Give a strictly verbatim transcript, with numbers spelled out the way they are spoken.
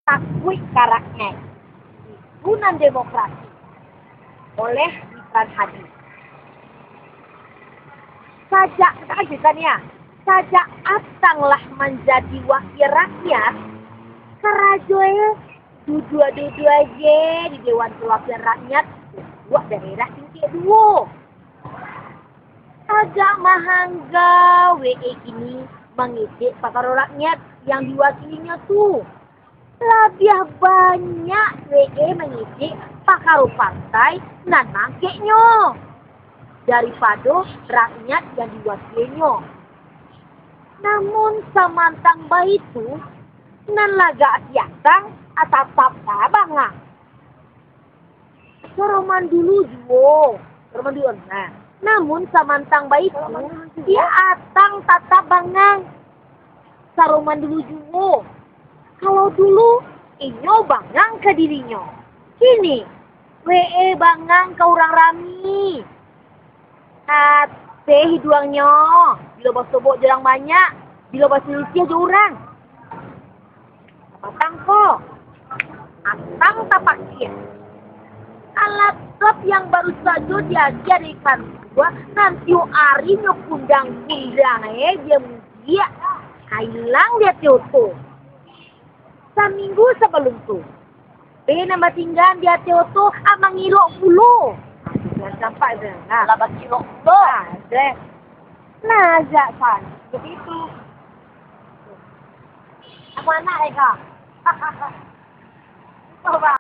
Takuik ka rakyat, itu nan demokrasi. Oleh Ifran Hadi. Sajak, sajak atang lah manjadi wakil rakyat, karajo e duduak-duduak je di Dewan Perwakilan Rakyat untuak daerah tingkek duo. Agak mahangga W E kini mangecek pakaro rakyat yang diwakilinyo tu. Labiah banyak W E mangecek pakaro partai nan mangkeknyo daripado rakyat yang diwakilinyo. Namun samantang baitu, nan lagak siatang tatap ka bangang. Saroman dulu juo, saroman dulu nah. Namun samantang baitu, siatang tatap bangang. Saroman dulu juo. Kalau dulu, inyo bangang ka dirinyo. Kini, W E bangang ka urang rami. Ateh iduangnyo, bilo basobok jo urang banyak, bilo basilisiah jo urang. Patang ko, atang tapakia. Alatap yang baru sajo diagiah dari kantua, nan tiok ari nyo kundang-kundang e dia mudiak, ka ilang di ateh oto. Saminggu sabalun tu, be nan batinggaan di ateh oto, ah, mangilok pulo. Jan sampai tu, nah. Lah bakilok pulo. Ah, deh. Nah, jak sajo begitu. Aku anak, eh, kak. Coba.